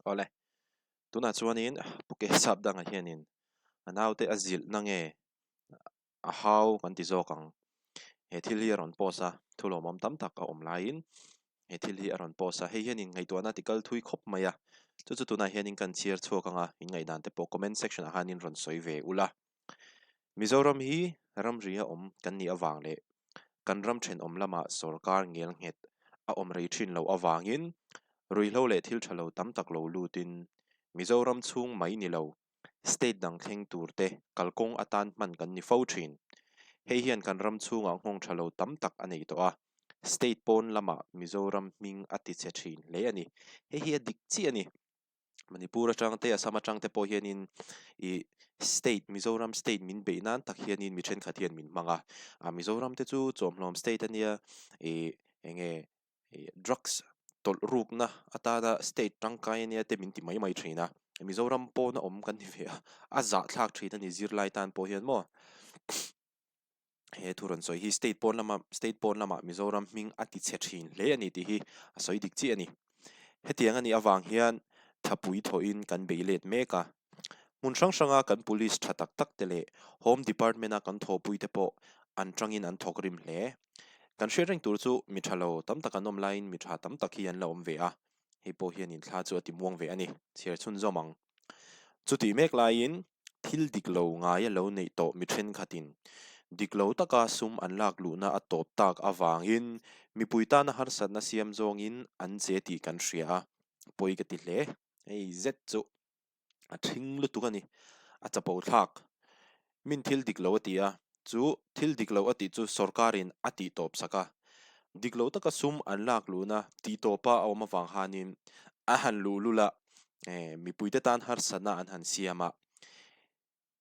Awle, tunah chuanin Pu Kesap dangah hianin a naute a zilhna nge a hau kan ti zawk ang. He thil hi a rawn post a, thu lawmawm tam tak a awm laiin he thil hi a rawn post a, hei hianin ngaihtuahna ti kal thui khawp mai a, chu chu tunah hianin kan chhiar chhuak ang a, in ngaihdan te pawh comment section ah khanin rawn sawi ve ula. Mizoram hi ramri a awm kan nih avang leh kan ram thenawm lamah sorkar ngel nghet a awm rei thin loh avangin ruihhlo leh thil tha lo tam tak lo lutin Mizoram chhung mai ni lo state dang thleng tur te kalkawng atan hman kan ni fo thin. Hei hian kan ram chhungah nghawng tha lo tam tak a nei tawh a, state pawn lamah Mizoram hming a ti chhe thin hle a ni. Hei hi a dik chiah a ni. Manipur atang te Assam atang te pawh hianin ih state Mizoram state min beih nan tak hianin mi thenkhat hian min hmang a, ah Mizoram te chu chawmhlawm state ania ih enge ih drugs tawlh rukna atana state tangkai ania te min ti mai mai thin a, Mizoram pawna awm kan ni ve a, a zahthlak thin a ni zirlai tan pawh hian maw. He thu rawn sawi hi state pawn lama state pawn lamah Mizoram hming a ti chhe thin hle a ni tih hi a sawi dik chiah a ni. Hetiang a nih avang hian thapui thawhin kan bei let mek a. Hmun hrang hranga kan police tha tak tak te leh Home Department a kan thawhpui te pawh an tangin an thawk rim hle. Kan hriat reng tur chu mi tha lo tam tak an awm laiin mi tha tam tak hi an la awm ve a. Hei pawh hian inthla chu a ti muang ve a ni. Chhiar chhunzawm ang. Chutih mek laiin thil dik lo ngai a lo neih tawh mi thenkhatin dik lo taka sum an lak luhna a tawp tak avangin mipui tana harsatna siam zawngin an che tih kan hria a, pawi ka ti hle. Hei zet chu a thing lutuk a ni, a chapo thlak. Min thil dik lo a ti a, chu thil dik lo a tih chu sorkarin a tih tawp sak a. Dik lo taka sum an lak luhna tih tawpa a awm avang hanin a han luh lul a, mipuite tan harsatna an han siam a,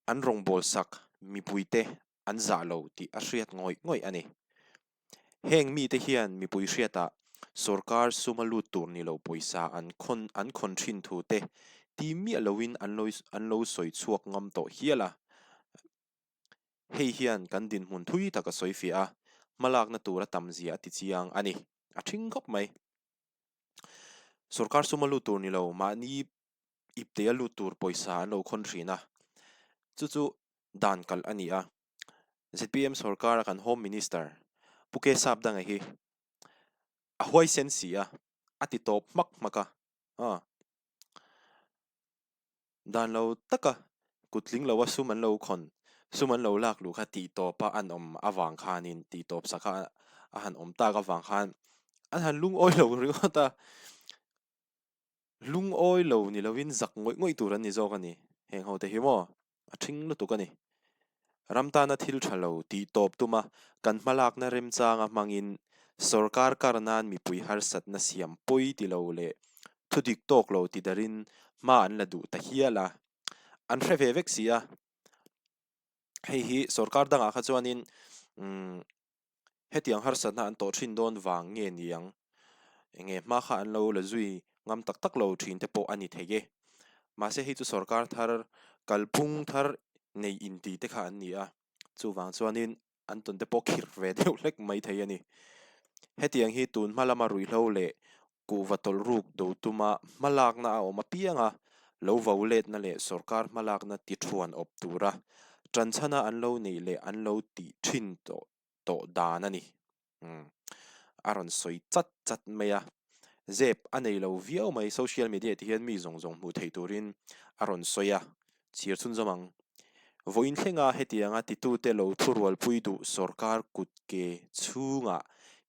an rawngbâwl sak mipuite an zah lo tih a hriat ngawih ngawih a ni. Heng mite hian mipui hriatah sorkar suma lut tur ni lo pawisa an khawn an khawn thin thu te ti miah loin an lo an lo sawi chhuak ngam tawh hial a. Hei hian kan dinhmun thui tak a sawi fiah a, hmalakna tur a tam zia a ti chiang a ni. A thing khawp mai. Sorkar suma lut tur ni lo mahni ipte a lut tur pawisa an lo khawn thin a, chu chu dan kalh a ni a. Zpm sorkara kan Home Minister Pu K Sapdanga hi a huaisen si a, a ti tawp hmak hmak a, aw. Dan lo taka kut tling loa sum an lo khawn, sum an lo lak luh kha tih tawpa an awm avang khanin, tih tawp sak kha a han awm tak avang khan an han lungawi lo ringawt a. Lungawi lo ni lovin zak ngawih ngawih tur an ni zawk a ni. Heng ho te hi maw? A thing lutuk a ni. Ram tana thil tha lo tih tawp tuma kan hmalakna remchanga hmangin sorkar kar nan mipui harsatna siam pawi ti lo leh thudik tawk lo ti darin hma an la duh ta hial a. An hre ve vek si a. Hei hi sorkar dangah kha chuanin umm Hetiang harsatna an tawh thin dawn vang nge ni ang? Enge hma kha an lo la zui ngam tak tak lo thin te pawh a ni thei e. Mahse hei chu sorkar thar kalphung thar nei inti te kha an ni a, chuvang chuanin an tawn te pawh khirh ve deuh hlek mai thei a ni. Hetiang hi tun hma lama ruihhlo leh kuhva tawlh ruk do tuma hmalakna a awm apiang a, lo vo letna leh sorkar hmalakna ti thuan awp tura tanchhana an lo neih leh an lo tih thin tawh tawh dan a ni. Umm a rawn sawi chat chat mai a, zep a nei lo viau mai social media ti hian mi zawng zawng hmuh theih turin a rawn sawi a, chhir chhunzawm ang. Vawiin thlenga hetianga titute lo thurualpui duh sorkar kut ke chhungah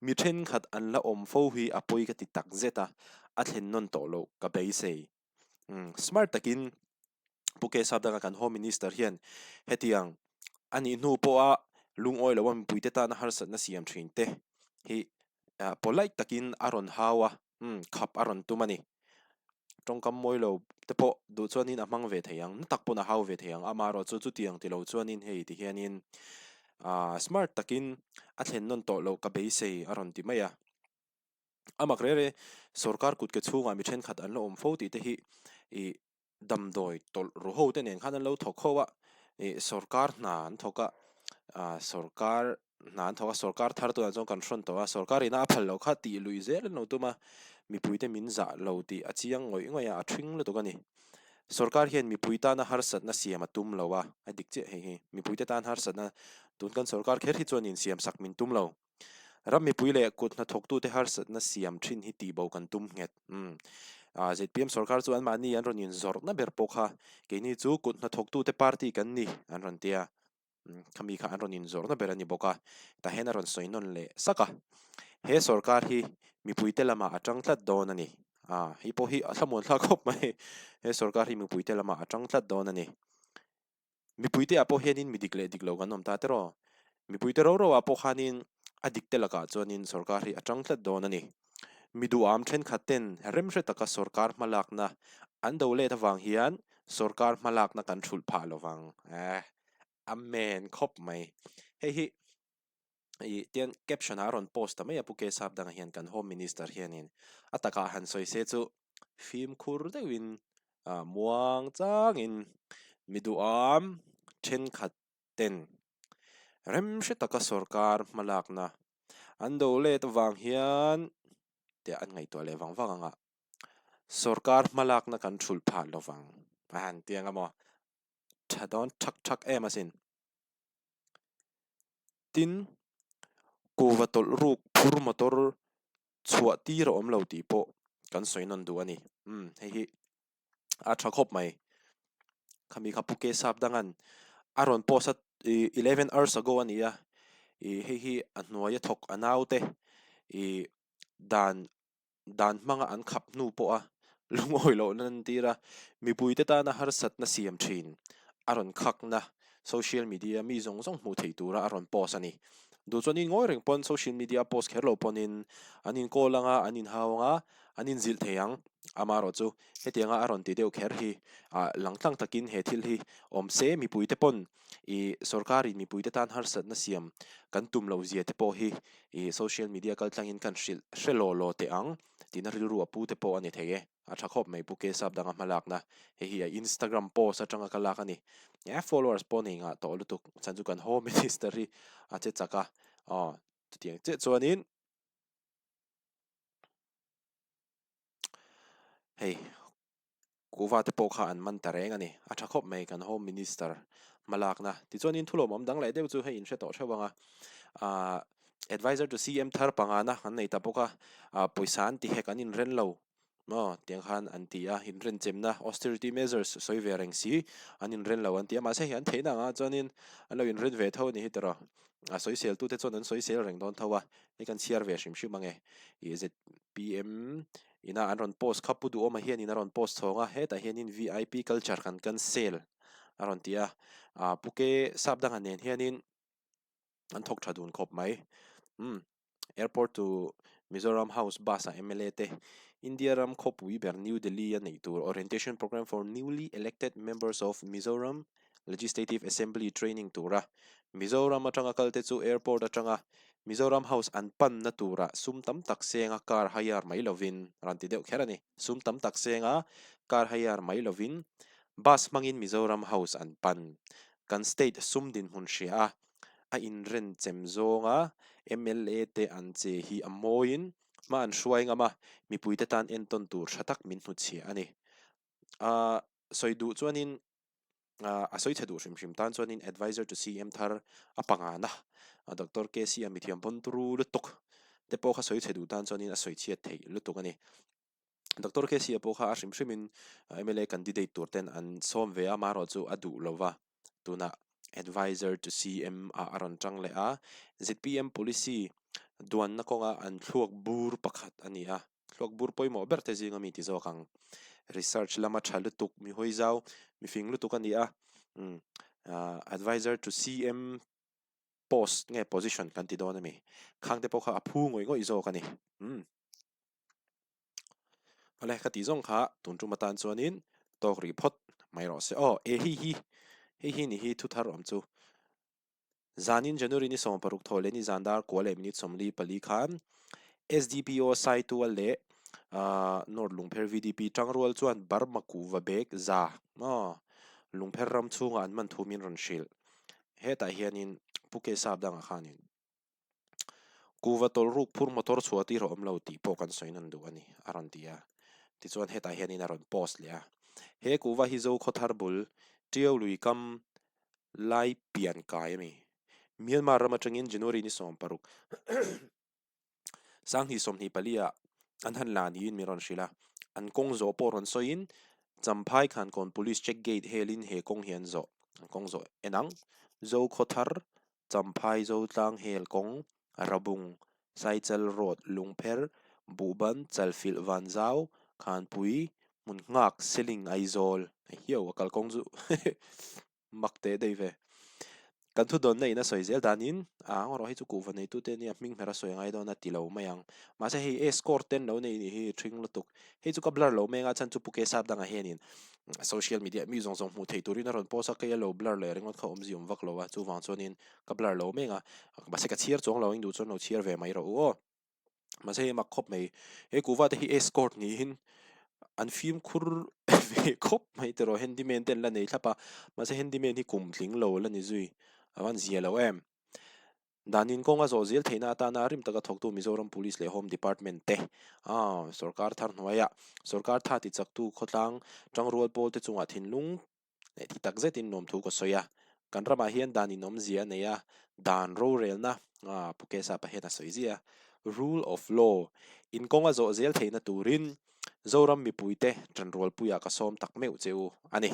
mi thenkhat an la awm fo hi a pawi ka ti tak zet a, a thlen nawn tawh loh ka beisei. Umm smart takin Pu K Sapdanga kan Home Minister hian hetiang a nih hnu pawha lungawi loa mipuite tana harsatna siam thin te hi polite takin a rawn hau a, umm khap a rawn tum a ni. Tawngkam mawi lo te pawh duh chuanin a hmang ve thei ang, na tak pawn a hau ve thei ang, amaherawh chu chutiang ti lo chuanin hei ti hianin aah smart takin a thlen nawn tawh loh ka beisei a rawn ti mai a. A mak rere sorkar kut ke chhungah mi thenkhat an la awm fo tih te hi ih damdawi tawlh ru ho te nen khan an lo thawk ho a, ih sorkar hna an thawk a, ah sorkar hna an thawk a, sorkar thar tunah chuan kan hrawn tawh a, sorkar ina a phal loh kha tih luih zel an lo tum a, Mipuite min zah lo tih a chiang ngawih ngawih a, a ṭhing lutuk a ni. Sorkar hian mipui tana harsatna siam a tum lo a, a dik chiah hei hi. Mipuite tan harsatna tun kan sorkar kher hi chuan insiamsak min tum lo. Ram mipui leh kut hnathawktute harsatna siam thin hi tihbo kan tum nghet. Umm. ZPM sorkar chu anmahni an rawn inzawrhna ber pawh kha keini chu kut hnathawktute party kan ni an rawn ti a. Khami kha an rawn inzawrhna ber a ni bawk a, tah hian a rawn sawi nawn leh sak a. He sorkar hi mipuite lamah a tang tlat dawn a ni. Ah, hei pawh hi a thlamuan thlak khawp mai. He sorkar hi mipuite lamah a tang tlat dawn a ni. Mipuite ah pawh hianin mi dik leh dik lo kan awm ta tiraw? Mipuite ro ro ah pawh khanin a dik te lakah chuanin sorkar hi a tang tlat dawn a ni. Mi duham thenkhat ten remhre taka sorkar hmalakna an do let avang hian sorkar hmalakna kan thulh phah lovang. Eh, Amen khawp mai. Hei hi i tian caption ah a rawn post ta mai a Pu Kesap dangah hian kan Home Minister hianin a takah han sawi se chu fimkhur deuhin ah muang changin mi duham thenkhat ten remhre taka sorkar hmalakna an do let avang hian tih an ngaihtuah leh vang vang ang a sorkar hmalakna kan thulh phah lovang a han ti ang a maw tha dawn thak thak em asin. Tin, kuhva tawlh ruk phur motor chhuah tir a awm lo tih pawh kan sawi nawn duh a ni. Umm hei hi a tha khawp mai. Khami kha Pu Kesap dangan a rawn post a ih 11 hours ago a ni a, ih hei hi a hnuai a thawk a naute ih dan dan hmanga an khap hnu pawha lungawi lohna an tir a, mipuite tana harsatna siam thin a rawn khakna social media mi zawng zawng hmuh theih tura a rawn post a ni. Duh chuan in ngawi reng pawn social media post kher lo pawnin an inkawl anga an inhau anga an inzilh thei ang. Amaherawh chu hetianga a rawn ti deuh kher hi ah langtlang takin he thil hi awm se mipuite pawn ih sorkarin mipuite tan harsatna siam kan tum loh zia te pawh hi ih social media kal tlangin kan hrilh hre law law teh ang tihna rilru a pu te pawh a ni thei e. A tha khawp mai Pu Kesap danga hmalakna hei hi a Instagram post atanga ka lak a ni. Eh followers pawh nei ngah tawh lutuk chhan chu kan Home Minister hi a che chak a aw chutiang chiah chuanin hei Kuhva te pawh kha an man ta reng a ni. A tha khawp mai kan Home Minister hmalakna. Tichuanin thulawmawm dang leh deuh chu hei in hre tawh theuh ang a. Ahh Adviser to CM thar pangana an nei ta bawk a. Ahh pawisa an ti hek an inren lo maw tiang khan an ti a. Inrenchemna austerity measures sawi ve reng si an inren lo an ti a. Mahse hei an theihna angah chuanin an lo inren ve tho a ni hi tiraw. A sawiseltute chuan an sawisel reng dawn tho a. Hei kan chhiar ve hrim hrim ang e. Ih ZPM Ina an rawn post kha Pu Duhawma hianin a rawn post chhawng a, hetah hianin vip culture kan cancel a rawn ti a, ah Pu Ke Sapdanga nen hianin an thawk tha dun khawp mai. Umm Airport to Mizoram House bus ah mla te India ram khawpui ber New Delhi a neih tur Orientation Programme for Newly Elected Members of Mizoram Legislative Assembly training tura Mizoram atanga kalte chu airport atanga Mizoram House an panna tura sum tam tak senga car hire mai lovin rawn ti deuh kher a ni. Sum tam tak senga car hire mai lovin bus hmangin Mizoram House an pan. Kan state sum dinhmun hria a, a inren chem zawnga mla te an che hi a mawiin hma an hruai ngam a, mipuite tan entawn tur tha tak min hnutchhiah a ni. Aa sawi duh chuanin a sawi chhe duh hrim hrim tan chuanin adviser to CM thar a pangana Doctor KC a mithiam pawn turu lutuk te pawh kha sawi chhe duh tan chuanin a sawi chhiat theih lutuk a ni. Doctor KC a pawh kha a hrim hrimin mla candidate tur ten an sawm ve a amaherawh chu a duh lova tunah adviser to CM ah a rawn tang leh a zpm policy duanna kawnga an thluak bur pakhat a ni a. Thluak bur pawimawh ber te zinga mi ti zawk ang. Research lama tha lutuk, mi hawi zau, mi fing lutuk a ni a. Umm adviser to CM post nge position kan ti dawn a mi. Khang te pawh kha a phu ngawih ngawih zawk a ni. Umm. Awle ka tih zawng kha tun tum atan chuanin tawk rih phawt mai rawh se. Aw e hei hi, hei hi ni hi thu thar awm chu. Zanin January ni 16 thaw leh ni zan dar kua leh minute 44 khan SDPO Saitua leh North Lungpher VDP tangrual chuan Burma kuhva bag za Lungpher ram chhungah an man thu min rawn hrilh. Hetah hianin Pu Kesap dangah khanin. Kuva tawlhruk phur motor chhuah tir a awm lo tih pawh kan sawi nawn duh a ni, a rawn ti a. Tichuan hetah hianin a rawn post leh a. He kuva hi Zokhawthar bul, Tiau lui kam lai pian kai a mi. Myanmar ram atangin January ni 16, 2024 ah an han la niin min rawn hrilh a. An kawng zawh pawh rawn sawiin Champhai Khankawn Police Check Gate helin he kawng hi an zawh. An kawng zawh en ang. Zokhawthar, Champhai Zotlang hel kawng, Rabung, Saichal Road, Lungpher, Buhban, Chalfilh Vanzau, Khanpui, Hmunhnghak, Seling, Aizawl. Hei hiau a kalkawng chu Mak teh daih ve. Kan thu dawnna in a sawi zel danin, a ang erawh hei chu kuhva neitute nia hming hmer a sawi ngai dawn a ti lo mai ang. Mahse hei escort ten lo nei nih hi ṭhing lutuk. Hei chu ka blur lo meng a chhan chu Pu Kesap dangah hianin social media mi zawng zawng hmuh theih turin a rawn post a, kei a lo blur leh ringawt kha awmzia awm vak lo a, chuvang chuanin ka blur lo meng a. Mahse ka chhiar chuang lo, eng duh chuan lo chhiar ve mai rawh u aw. Mahse hei mak khawp mai, he kuhva te hi escort niin an fimkhur ve khawp mai tiraw handyman te an la nei thlap a, mahse handyman hi kum tling lo la ni zui a van zia lo em. Danin kawnga zawh zel theihna atana rim taka thawktu Mizoram Police leh Home Department te ah sorkar thar hnuaiah sorkar tha tichaktu khawtlang tangrual pawl te chungah thinlung Leh ti tak zetin nuamthu ka sawi a, kan ramah hian dan inawmzia a nei a, dan rorelna, Pu Kesapa hian a sawi ziah a, rule of law, in kawnga zawh zel theihna turin Zoram mipuite ṭanrualpuiah ka sawm tak meuh che u a ni.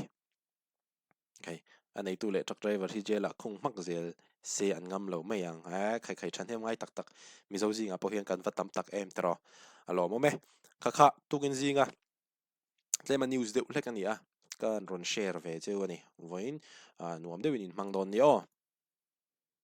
Khai, a neitu leh truck driver hi jail ah khung hmak zel se an ngam lo mai ang. Khai khai ṭhahnem ngai tak tak Mizo zingah pawh hian kan va tam tak em tiraw? A lawmawm e. Kha kha tukin zinga. Tlema news deuh hlek a ni a, ka rawn share ve cheu a ni. Vawiin nuam deuhin inhmang dawn nia aw.